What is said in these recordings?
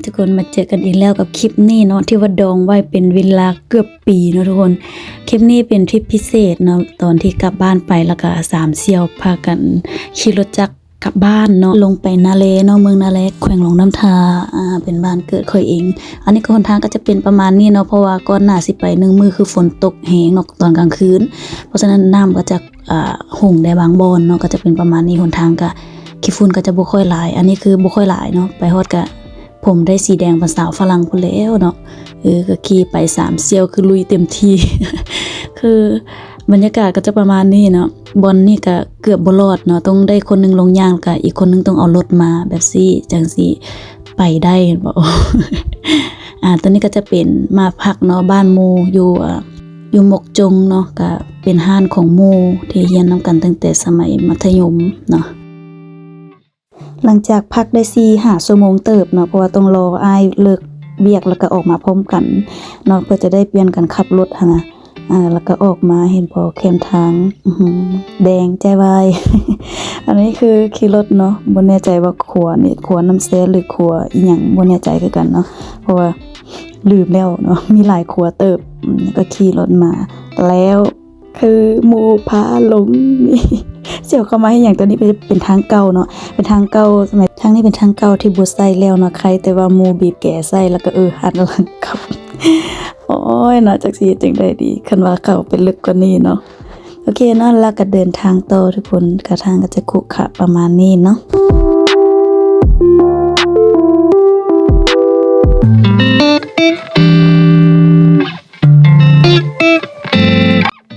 ທຸກຄົນ ມາເຈີກັນອີກແລ້ວກັບຄລິບນີ້ເນາະ ທີ່ວ່າດອງໄວ້ເປັນເວລາເກືອບປີເນາະທຸກຄົນ. ຄລິບນີ້ເປັນທຣິບພິເສດເນາະ ຕອນທີ່ກັບບ້ານໄປ ແລ້ວກະສາມສ່ຽວພາກັນຂີ່ລົດຈັກ ກັບບ້ານເນາະ ລົງໄປນາແລເນາະ ເມືອງນາແລ ແຂວງຫຼວງນ້ຳທາ ອ່າ ເປັນບ້ານເກີດຂ້ອຍເອງ. ອັນນີ້ກໍຫົນທາງກໍຈະເປັນປະມານນີ້ເນາະ ເພາະວ່າກ່ອນໜ້າຊິໄປໜຶ່ງມື້ຄືຝົນຕົກແຮງເນາະຕອນກາງຄືນ ເພາະສະນັ້ນນ້ຳກໍຈະ ອ່າ ຫົງໄດ້ບາງບ່ອນເນາະ ກໍຈະເປັນປະມານນີ້. ຫົນທາງກະຂີ້ຝຸ່ນກໍຈະບໍ່ຄ່ອຍຫຼາຍ ອັນນີ້ຄືບໍ່ຄ່ອຍຫຼາຍເນາະ ໄປຮອດກະ ຜົມໄດ້ສີແດງປານສາວຝຣັ່ງພຸ້ນແລ້ວເນາະ. ເອີ ກໍຂີ່ໄປສາມສ່ຽວ ຄືລຸຍເຕັມທີ່ ຄືບັນຍາກາດກໍຈະປະມານນີ້ເນາະ. ບ່ອນນີ້ກໍເກືອບບໍ່ລອດເນາະ ຕ້ອງໄດ້ຄົນໜຶ່ງລົງຍ່າງ ແລ້ວກໍອີກຄົນໜຶ່ງຕ້ອງເອົາລົດມາແບບຊີ້ ຈັ່ງຊິໄປໄດ້ ເຫັນບໍ່? ອ່າ ຕົວນີ້ກໍຈະເປັນມາພັກເນາະ ບ້ານໝູ່ຢູ່ ອ່າ ຢູ່ໝົກຈົງເນາະ ກໍເປັນຮ້ານຂອງໝູ່ທີ່ຮຽນນຳກັນຕັ້ງແຕ່ສະໄໝມັດທະຍົມເນາະ. ຫຼັງຈາກພັກໄດ້ສີ່ຫ້າຊົ່ວໂມງເຕີບເນາະ ເພາະວ່າຕ້ອງລໍອ້າຍເລີກວຽກ ແລ້ວກໍອອກມາພ້ອມກັນເນາະ ເພື່ອຈະໄດ້ປ່ຽນກັນຂັບລົດຫັ້ນນະ. ອ່າ ແລ້ວກໍອອກມາເຫັນບໍ່ ແຄມທາງ ອືຫື ແດງໃຈວາຍ. ອັນນີ້ຄືຂີ່ລົດເນາະ ບໍ່ແນ່ໃຈວ່າຂົວນີ້ ຂົວນ້ຳແຊ ຫຼື ຂົວອີ່ຫຍັງ ບໍ່ແນ່ໃຈຄືກັນເນາະ ເພາະວ່າລືມແລ້ວເນາະ ມີຫຼາຍຂົວເຕີບ. ອືມ ກໍຂີ່ລົດມາແລ້ວ ຄືໝູ່ພາຫຼົງນີ້ ສ່ຽວເຂົ້າມາເຮັດຫຍັງ? ຕົວນີ້ເປັນ ເປັນທາງເກົ່າເນາະ ເປັນທາງເກົ່າ ສະໄໝ ທາງນີ້ເປັນທາງເກົ່າທີ່ບໍ່ໃຊ້ແລ້ວເນາະ. ໃຄແຕ່ວ່າໝູ່ບີບແກໃສ່ ແລ້ວກໍ ເອີ ຫັນຫຼັງກັບ. ໂອ້ຍເນາະ ຈັກຊິເຮັດຈັ່ງໃດດີ ຄັນວ່າເຂົ້າໄປເລິກກວ່ານີ້ເນາະ. ໂອເຄເນາະ ແລ້ວກໍເດີນທາງຕໍ່ທຸກຄົນ ກະທາງກໍຈະຂຸຂະປະມານນີ້ເນາະ.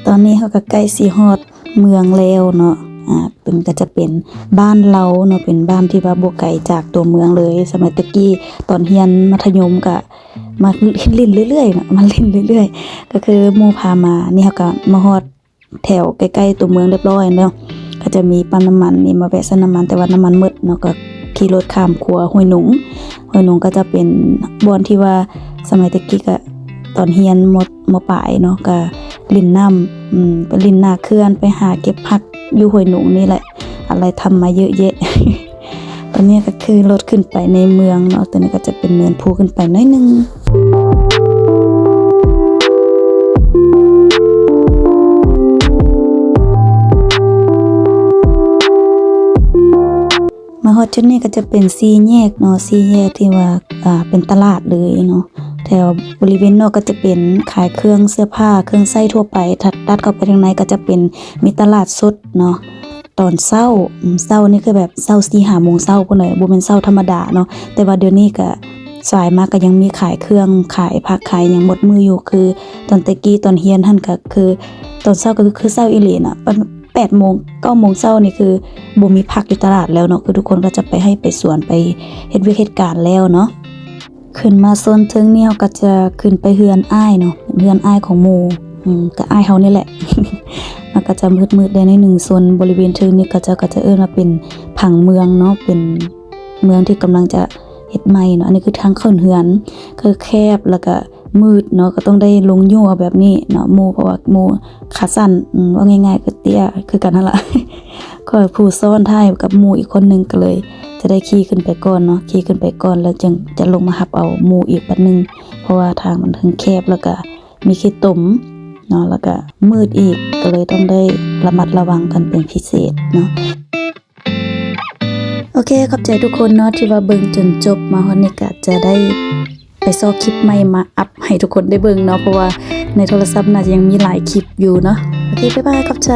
ຕອນນີ້ເຮົາກໍໃກ້ຊິຮອດເມືອງແລ້ວເນາະ. ອ່າ ເປັນ ກໍຈະເປັນບ້ານລາວເນາະ ເປັນບ້ານທີ່ວ່າບໍ່ໄກຈາກຕົວເມືອງເລີຍ. ສະໄໝແຕ່ກີ້ຕອນຮຽນມັດທະຍົມກໍມາຫຼິ້ນເລື້ອຍໆເນາະ ມາຫຼິ້ນເລື້ອຍໆ ກໍຄືໝູ່ພາມາ. ນີ້ເຮົາກໍມາຮອດ ແຖວໃກ້ໆຕົວເມືອງຮຽບຮ້ອຍແລ້ວ ກໍຈະມີປ້ຳນ້ຳມັນນີ້ ມາແວະໃສ່ນ້ຳມັນ ແຕ່ວ່ານ້ຳມັນໝົດເນາະ ກໍຂີ່ລົດຂ້າມຂົວຫ້ວຍໜຸງ. ຫ້ວຍໜຸງກໍຈະເປັນບ່ອນທີ່ວ່າສະໄໝແຕ່ກີ້ ກໍຕອນຮຽນ ມ ມ ປາຍເນາະ ກໍຫຼິ້ນນ້ຳ ອືມ ໄປຫຼິ້ນໜ້າເຂື່ອນ ໄປຫາເກັບຜັກຢູ່ຫ້ວຍໜຸງນີ້ແຫຼະ ອາໄລທຳມາເຍອະແຍະ. ຕອນນີ້ກໍຂີ່ລົດຂຶ້ນໄປໃນເມືອງເນາະ ຕອນນີ້ກໍຈະເປັນເນີນພູຂຶ້ນໄປໜ້ອຍໜຶ່ງ. ມາຮອດຈຸດນີ້ກໍຈະເປັນສີ່ແຍກເນາະ ສີ່ແຍກທີ່ວ່າ ອ່າ ເປັນຕະຫຼາດເລີຍເນາະ. ແຖວບໍລິເວນນອກກໍຈະເປັນຂາຍເຄື່ອງເສື້ອຜ້າ ເຄື່ອງໃຊ້ທົ່ວໄປ ຖັດ ຕັດເຂົ້າໄປທາງໃນກໍຈະເປັນ ມີຕະຫຼາດສົດເນາະ. ຕອນເຊົ້າ ອືມ ເຊົ້ານີ້ຄືແບບເຊົ້າສີ່ຫ້າໂມງເຊົ້າພຸ້ນເລີຍ ບໍ່ແມ່ນເຊົ້າທຳມະດາເນາະ. ແຕ່ວ່າດຽວນີ້ກະສາຍມາກະຍັງມີຂາຍເຄື່ອງ ຂາຍຜັກ ຂາຍຫຍັງໝົດມື້ຢູ່. ຄືຕອນແຕ່ກີ້ຕອນຮຽນຫັ້ນກະຄືຕອນເຊົ້າກະຄືເຊົ້າອີ່ຫຼີນະ ປະມານແປດໂມງ ເກົ້າໂມງເຊົ້ານີ້ຄືບໍ່ມີຜັກຢູ່ຕະຫຼາດແລ້ວເນາະ. ຄືທຸກຄົນກະຈະໄປໄຮ່ໄປສວນ ໄປເຮັດວຽກເຮັດການແລ້ວເນາະ. ຂຶ້ນມາໂຊນເທິງນີ້ ເຮົາກໍຈະຂຶ້ນໄປເຮືອນອ້າຍເນາະ ເປັນເຮືອນອ້າຍຂອງໝູ່ ອືມ ກໍອ້າຍເຮົານີ້ແຫຼະ. ມັນກໍຈະມືດໆແດ່ໜ້ອຍໜຶ່ງ ໂຊນບໍລິເວນເທິງນີ້ ເຂົາເຈົ້າກໍຈະເອີ້ນວ່າເປັນຜັງເມືອງເນາະ ເປັນເມືອງທີ່ກຳລັງຈະເຮັດໃໝ່ເນາະ. ອັນນີ້ຄືທາງຂຶ້ນເຮືອນ ຄືແຄບ ແລ້ວກໍມືດເນາະ ກໍຕ້ອງໄດ້ລົງຍູ້ເອົາແບບນີ້ເນາະ ໝູ່ ເພາະວ່າໝູ່ ຂາສັ້ນ ອືມ ເວົ້າງ່າຍໆ ກໍເຕ້ຍຄືກັນຫັ້ນລະ. ຂ້ອຍຜູ້ຊ້ອນທ້າຍກັບໝູ່ອີກຄົນໜຶ່ງ ກໍເລີຍຈະໄດ້ຂີ່ຂຶ້ນໄປກ່ອນເນາະ ຂີ່ຂຶ້ນໄປກ່ອນ ແລ້ວຈຶ່ງຈະລົງມາຮັບເອົາໝູ່ອີກບັດໜຶ່ງ ເພາະວ່າທາງມັນເທິງແຄບ ແລ້ວກະມີຂີ້ຕົມເນາະ ແລ້ວກະມືດອີກ ກໍເລີຍຕ້ອງໄດ້ລະມັດລະວັງກັນເປັນພິເສດເນາະ. ໂອເຄ ຂອບໃຈທຸກຄົນເນາະ ທີ່ວ່າເບິ່ງຈົນຈົບ ມາຮອດນີ້ກະຈະໄດ້ ໄປຊອກຄລິບໃໝ່ມາອັບໃຫ້ທຸກຄົນໄດ້ເບິ່ງເນາະ ເພາະວ່າໃນໂທລະສັບໜ້າຈະຍັງມີຫຼາຍຄລິບຢູ່ເນາະ. ໂອເຄ ບາຍບາຍ ຂອບໃຈ.